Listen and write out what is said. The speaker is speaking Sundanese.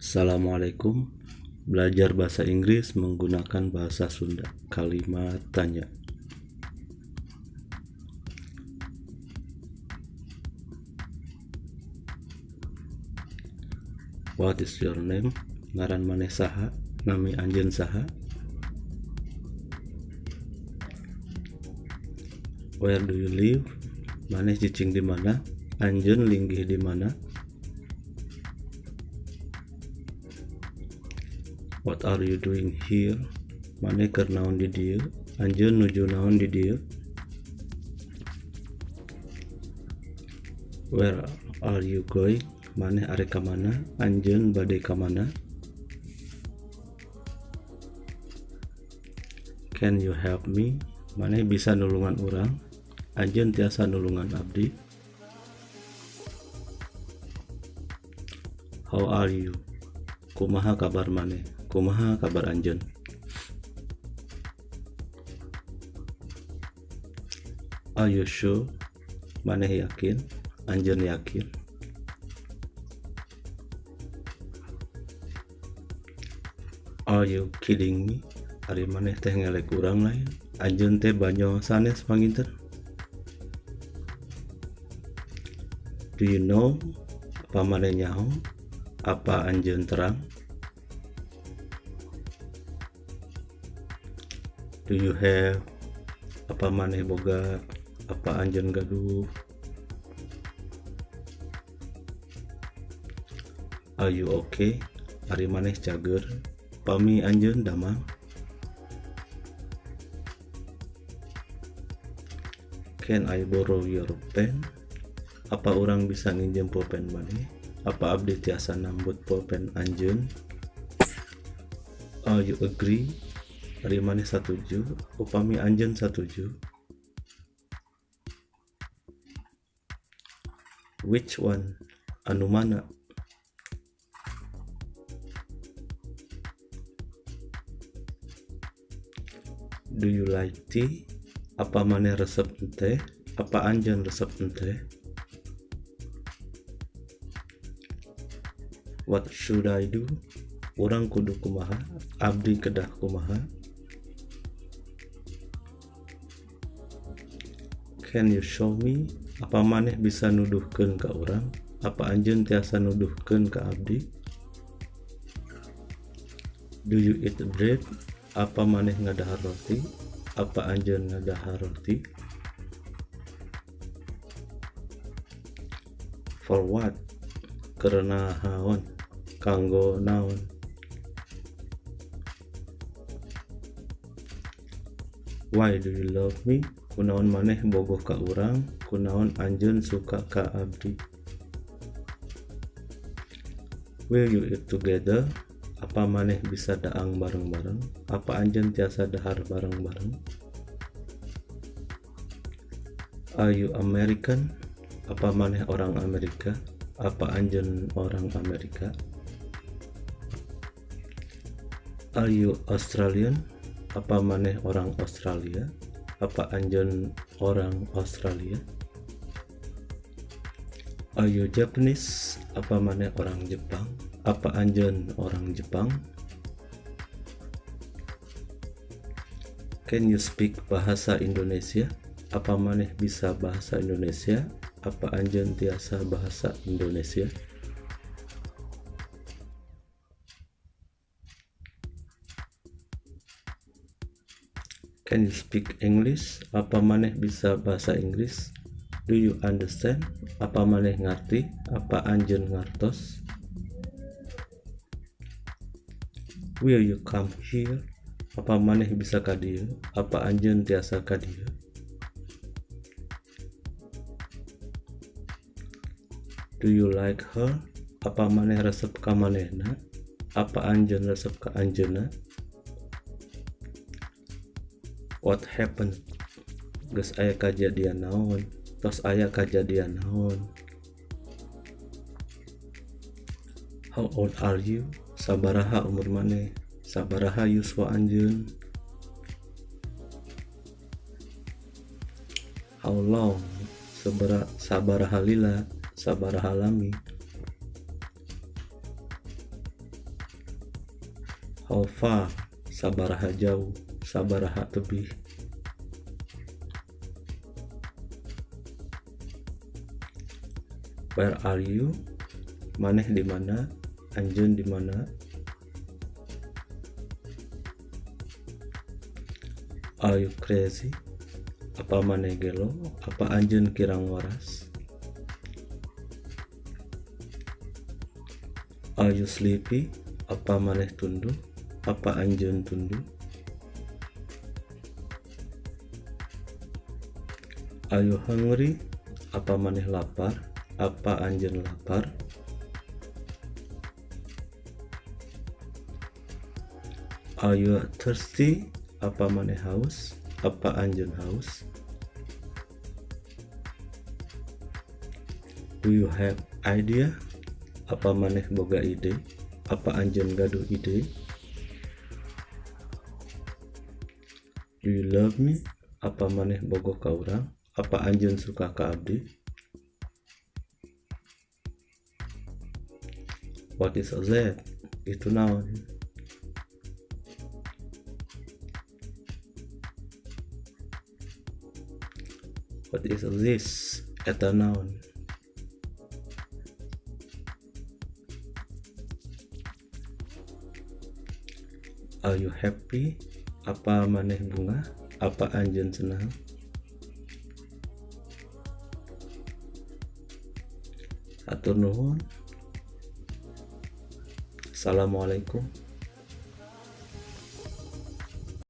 Assalamualaikum. Belajar bahasa Inggris menggunakan bahasa Sunda. Kalimat tanya. What is your name? Ngaran maneh saha? Nami anjeun saha? Where do you live? Maneh cicing di mana? Anjeun linggih di mana? What are you doing here? Maneh keur naon di dieu? Anjeun nuju naon di dieu? Where are you going? Maneh arek ka mana? Anjeun bade ka mana? Can you help me? Maneh bisa nulungan urang? Anjeun tiasa nulungan abdi? How are you? Kumaha kabar maneh? Kumaha kabar anjeun? Are you sure? Maneh yakin? Anjeun yakin? Are you kidding me? Ari maneh teh ngelek urang lain? Anjeun teh banyo sanes panginten? Do you know? Apa maneh nyaho? Apa anjeun terang? Do you have? Apa maneh boga? Apa anjeun gaduh? Are you okay? Ari maneh cager? Pami anjeun damang? Can I borrow your pen? Apa urang bisa nginjem pulpen maneh? Apa abdi tiasa nambut pulpen anjeun? Are you agree? Ari maneh satuju? Upami anjeun satuju? Which one? Anu mana? Do you like tea? Apa maneh resep teh? Apa anjeun resep teh? What should I do? Urang kudu kumaha? Abdi kedah kumaha? Can you show me? Apa maneh bisa nuduhkeun ka urang? Apa anjeun tiasa nuduhkeun ka abdi? Do you eat bread? Apa maneh ngadahar roti? Apa anjeun ngadahar roti? For what? Keur naon? Kanggo naon? Why do you love me? Kunaon maneh bogoh ka urang? Kunaon anjeun suka ka abdi? Will you eat together? Apa maneh bisa daang bareng-bareng? Apa anjeun tiasa dahar bareng-bareng? Are you American? Apa maneh orang Amerika? Apa anjeun orang Amerika? Are you Australian? Apa maneh orang Australia? Apa anjeun orang Australia? Are you Japanese? Apa maneh orang Jepang? Apa anjeun orang Jepang? Can you speak bahasa Indonesia? Apa maneh bisa bahasa Indonesia? Apa anjeun tiasa bahasa Indonesia? Can you speak English? Apa maneh bisa bahasa Inggris? Do you understand? Apa maneh ngarti? Apa anjeun ngartos? Will you come here? Apa maneh bisa ka dieu? Apa anjeun tiasa ka dieu? Do you like her? Apa maneh resep ka manehna? Apa anjeun resep ka anjeunna? What happened? Geus aya kajadian naon? Tos aya kajadian naon? How old are you? Sabaraha umur maneh? Sabaraha yuswa anjeun? How long? Sabaraha lila? Sabaraha lami? How far? Sabaraha jauh, sabaraha tebih. Where are you? Maneh di mana? Anjeun di mana? Are you crazy? Apa maneh gelo? Apa anjeun kirang waras? Are you sleepy? Apa maneh tunduh? Apa anjeun tunduh? Are you hungry? Apa maneh lapar? Apa anjeun lapar? Are you thirsty? Apa maneh haus? Apa anjeun haus? Do you have idea? Apa maneh boga ide? Apa anjeun gaduh ide? Do you love me? Apa maneh bogoh ka urang? Apa anjeun suka ka abdi? What is that? Itu naon? What is this? Eta naon? Are you happy? Apa maneh bungah? Apa anjeun senang? Hatur nuhun. Assalamualaikum.